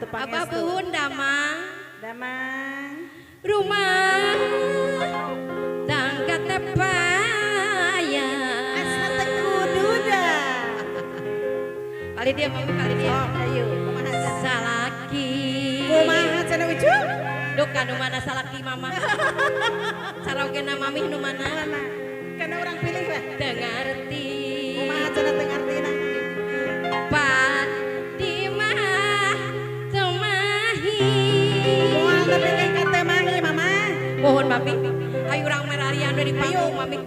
Atuh Abah pangestu. Buhun damang. Damang. Rumah tangga teh payah. Asa teu kudu dah. Kali dia, Mami, kali dia. Sok ayo, kumaha cenah? Salaki. Kumaha cenah, Ucu? Duka nu mana salaki mama. Carogena mami nu mana? Mana? Karena orang pilih lah. Teu ngarti. Kumaha cenah teu ngartina? Padi mah temahi. Moal nepi ka teu mahi, Mama. Mohon, Mami. Ayo urang merarian we di panggung, Mami.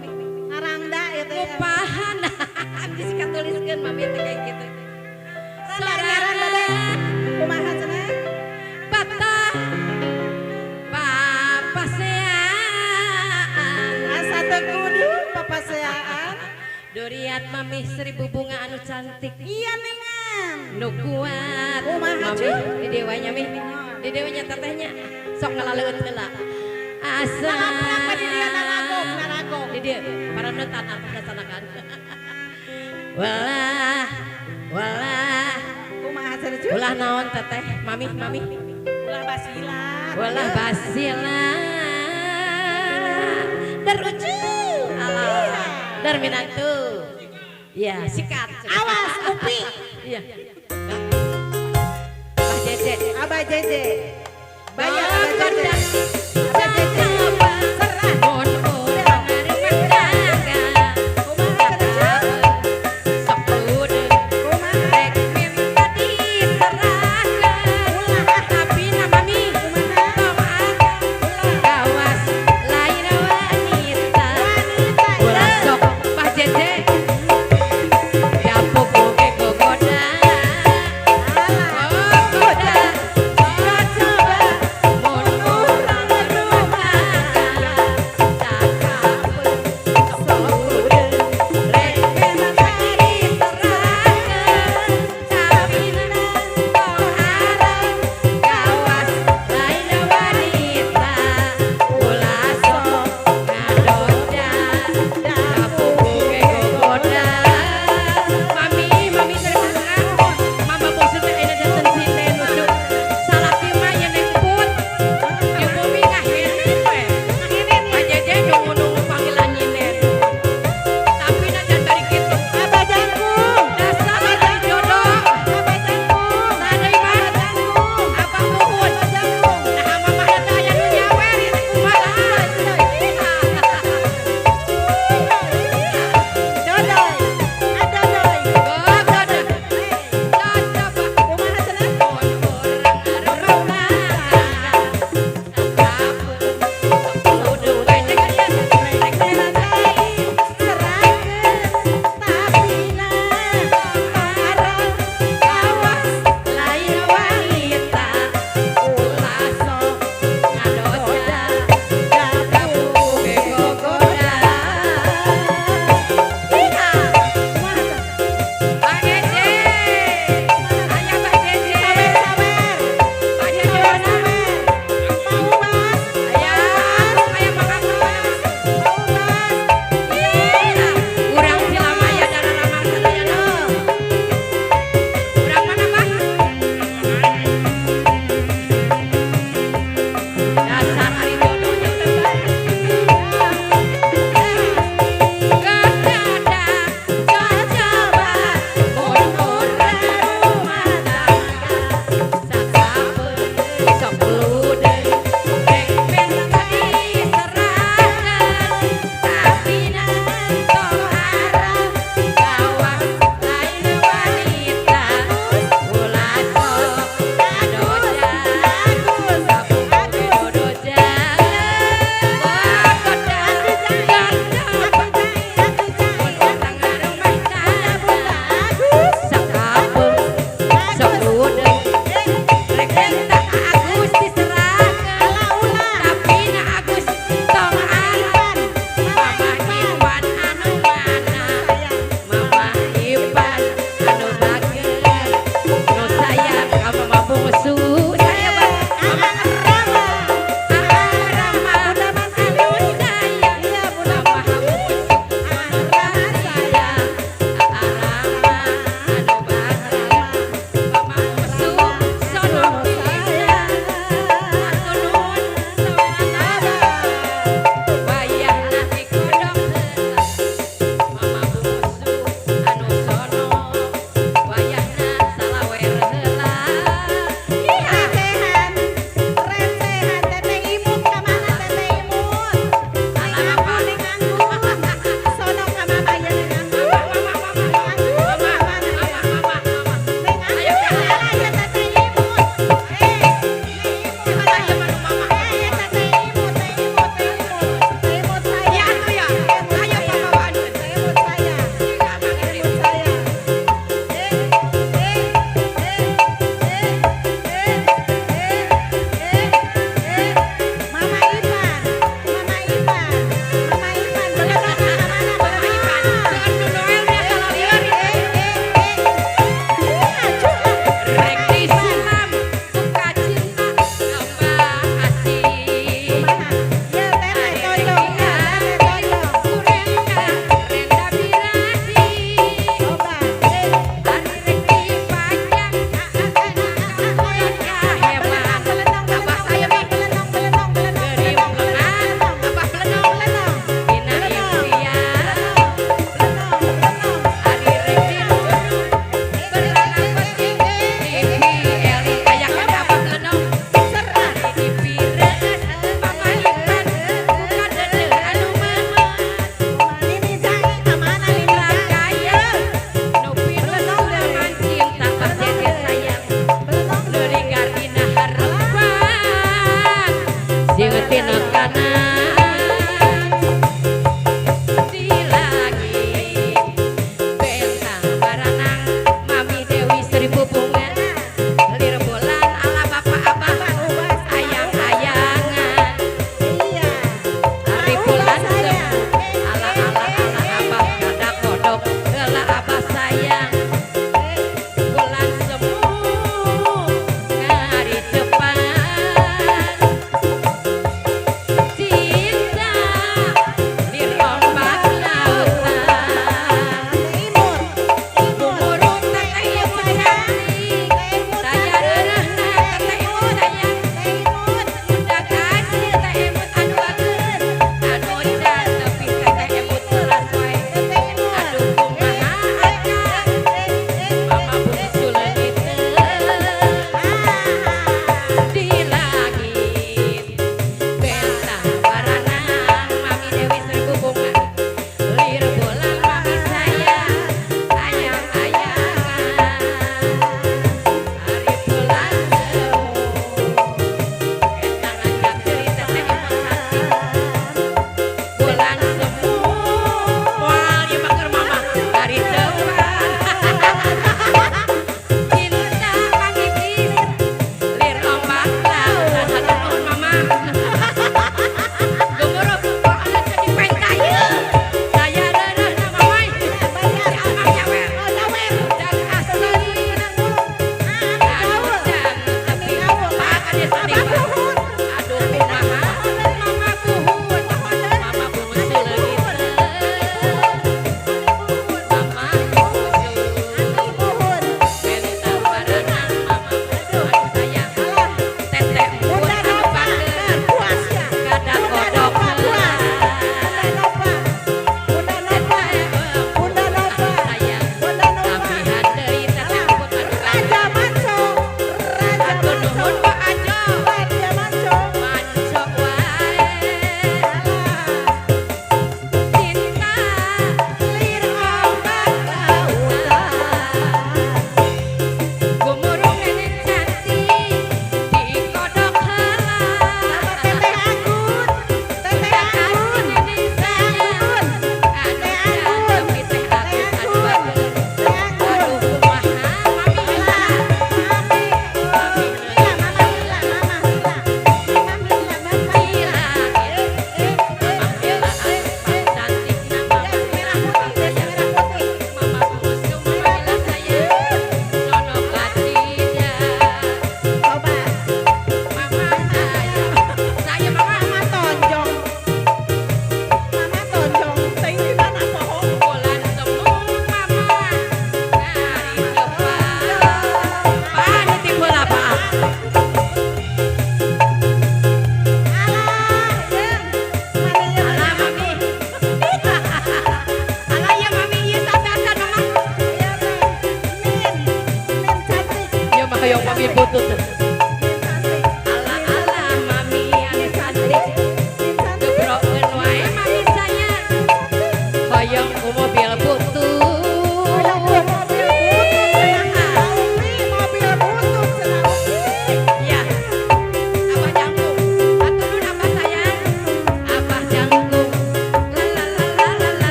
Ngarangda ieu teh. Ngupahan. Geus katuliskeun Mami teh kayak gitu. Randa ngaran babeh. Kumaha cenah? Patah papaseaan. Asa teu kudu papaseaan. Duriat Mami seribu bunga anu cantik. Iya ningan. Nu kuat. Kumaha, Mami Cu? Di dewanya mi. Di dewanya tetehnya. Sok ngalaleueut heula. Asa. Nangaprak di dia naragok, naragok. Di dia paranetan artosna. Walah, walah. Kumaha cenah, Cu? Ulah naon teteh, Mami, Mami? Ulah basilat. Walah basila. Dar ucu. Alah. Dar minantu. Ya, sikat. Awas, Upi. Iya. Abah Jeje. Abah Jeje. Bayar Abah Jeje. Abah Jeje. Serah. Mun urang rumah tangga. Kumaha cenah, Cu? Sok kudu Kumaha? Rek minta diserahkeun. Tapi na Mami Kumaha? Gawas lain wanita. Wanita. Ulah sok Pak Jeje. Japuk oge gogoda. Alah. Gogoda. Coba mun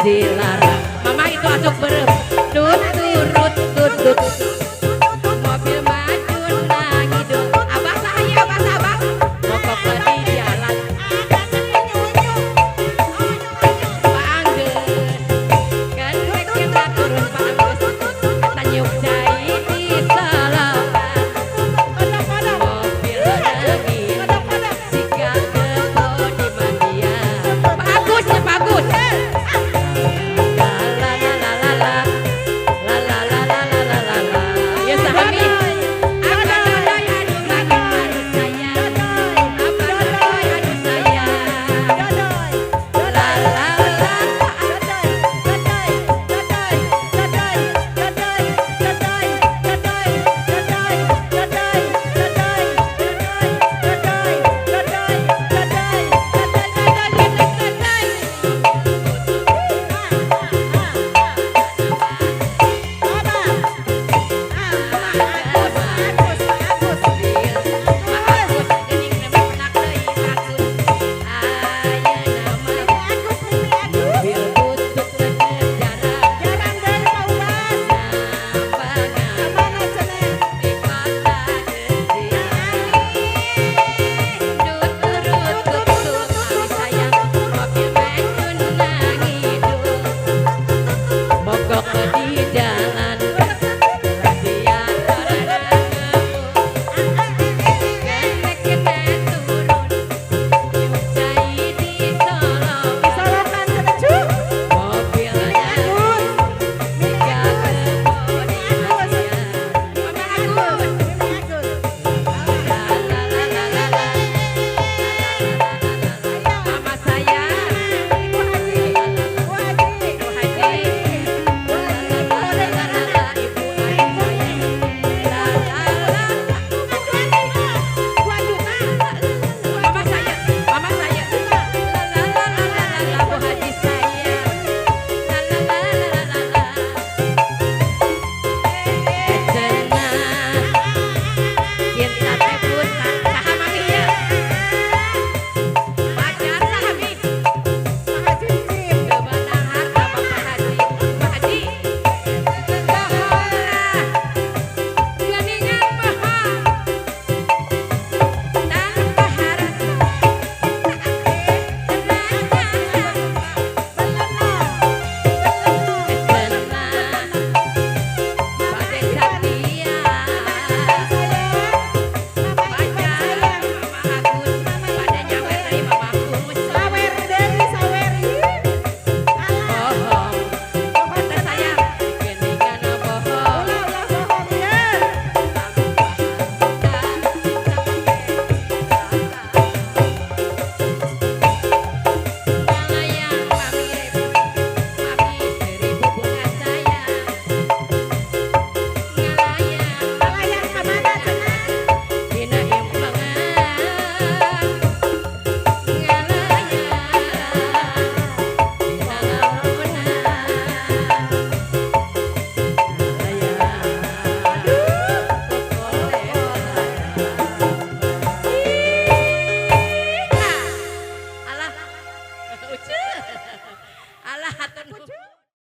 Dilarang. Mama itu acuk berem. Tut turut tutut.